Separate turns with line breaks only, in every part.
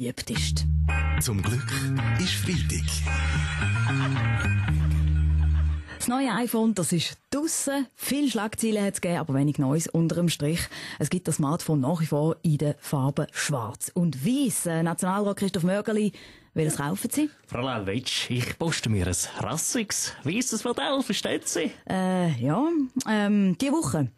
beliebt ist.
Zum Glück ist Freitag.
Das neue iPhone, das ist draussen. Viele Schlagzeilen hat es gegeben, aber wenig Neues unter dem Strich. Es gibt das Smartphone nach wie vor in den Farben schwarz und weiss. Nationalrat Christoph Mörgeli, welches kaufen Sie?
Frau Lallwitsch, ich poste mir ein rassiges, weisses Modell, versteht Sie?
Die Woche,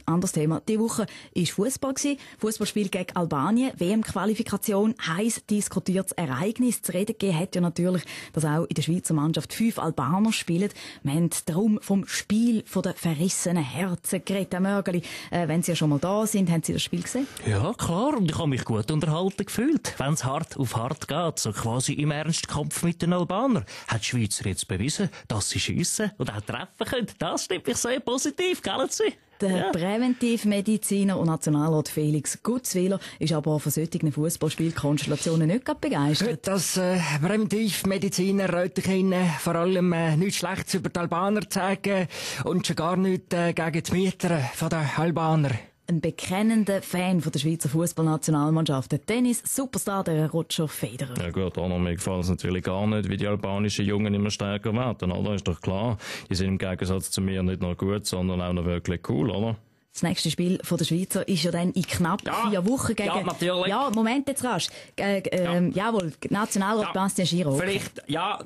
anderes Thema. Die Woche war Fußball gewesen. Fußballspiel gegen Albanien. WM-Qualifikation. Heiß diskutiertes Ereignis. Zu reden gegeben hat ja natürlich, dass auch in der Schweizer Mannschaft 5 Albaner spielen. Wir haben darum vom Spiel der verrissenen Herzen geredet, Herr Mörgeli. Wenn Sie ja schon mal da sind, haben Sie das Spiel gesehen?
Ja, klar. Und ich habe mich gut unterhalten gefühlt. Wenn es hart auf hart geht, so quasi im Ernstkampf mit den Albanern, hat die Schweizer jetzt bewiesen, dass sie schiessen und auch treffen können. Das stimmt mich sehr positiv, gell Sie?
Der Präventivmediziner und Nationalrat Felix Gutzwiller ist aber von solchen Fußballspielkonstellationen nicht gerade begeistert.
Das Präventivmediziner wollte ich Ihnen vor allem nichts Schlechtes über die Albaner sagen und schon gar nichts gegen die Mieter von den Albaner.
Ein bekennender Fan von der Schweizer Fußballnationalmannschaft, der Tennis-Superstar, der Roger Federer.
Ja gut, mir gefällt es natürlich gar nicht, wie die albanischen Jungen immer stärker werden, oder? Ist doch klar. Die sind im Gegensatz zu mir nicht nur gut, sondern auch noch wirklich cool, oder?
Das nächste Spiel von der Schweizer ist ja dann in knapp 4 Wochen gegen...
Ja, natürlich.
Ja, Moment jetzt rasch. Jawohl, Nationalrat Bastien Giraud.
Vielleicht, ja,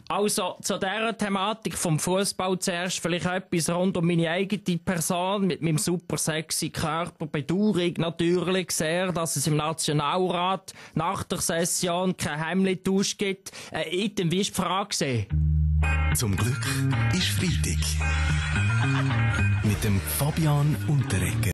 also zu dieser Thematik vom Fußball zuerst vielleicht etwas rund um meine eigene Person mit meinem super sexy Körper. Bedauerung natürlich sehr, dass es im Nationalrat nach der Session kein Hemli-Tausch gibt. Item, wie ist die Frage gewesen?
Zum Glück ist Freitag. Mit dem Fabian Unterreger.